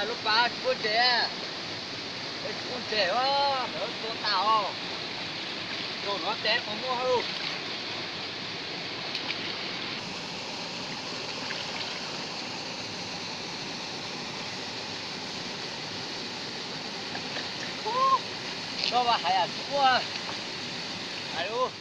Lub pas tsis muaj ntses, tsis muaj ntses os, lawv tua tas os. Zaum no tes qhov muaj hauj. Koj vas hais yam tsis muaj. Hais lus.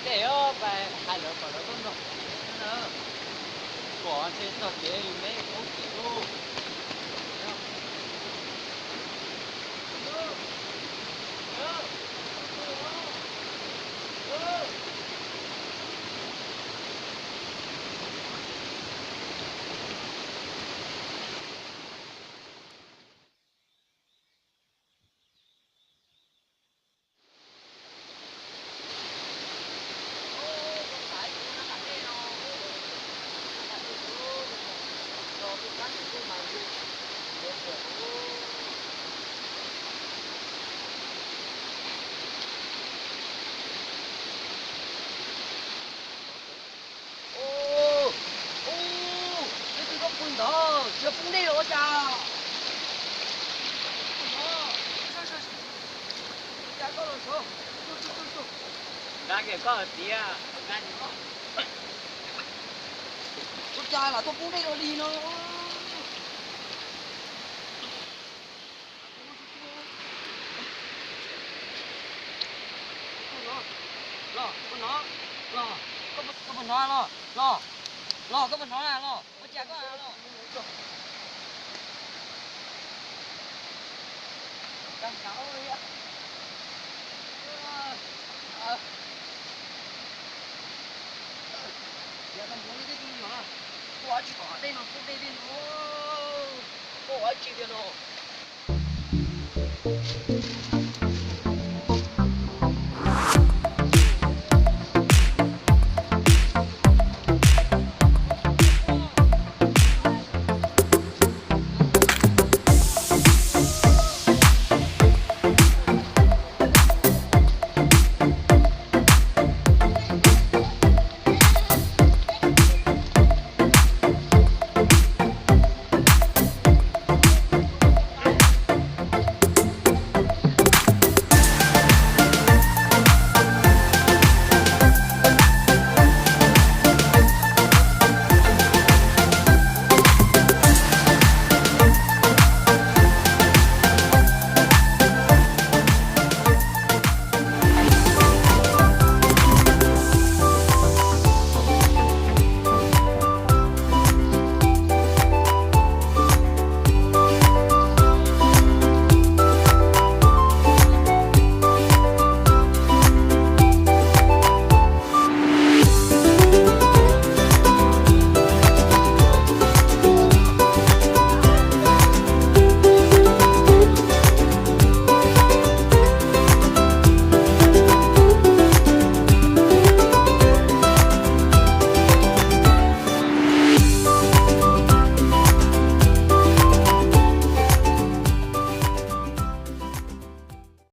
Ntej os, pais hais lawv kom lawv tuaj nrog kuv na. Pom ntshe txog kev me koob kev ub. Ub, ub, peb twb koj pw ntawd, tsis yog poob dej los ua cas? Cas koj los saud, tuj tuj tuj tuj. Nrab kiag koj tiag. Ua cas lam tuaj poob dej los li no? Los, koj hnov, los, koj puas hnov los, los, los, koj puas hnov na los, ua cas koj los? Yog tau mus li tej tus nyuam, koj ua tsis kom dej no poob dej tej no, koj ua tsis tiag no.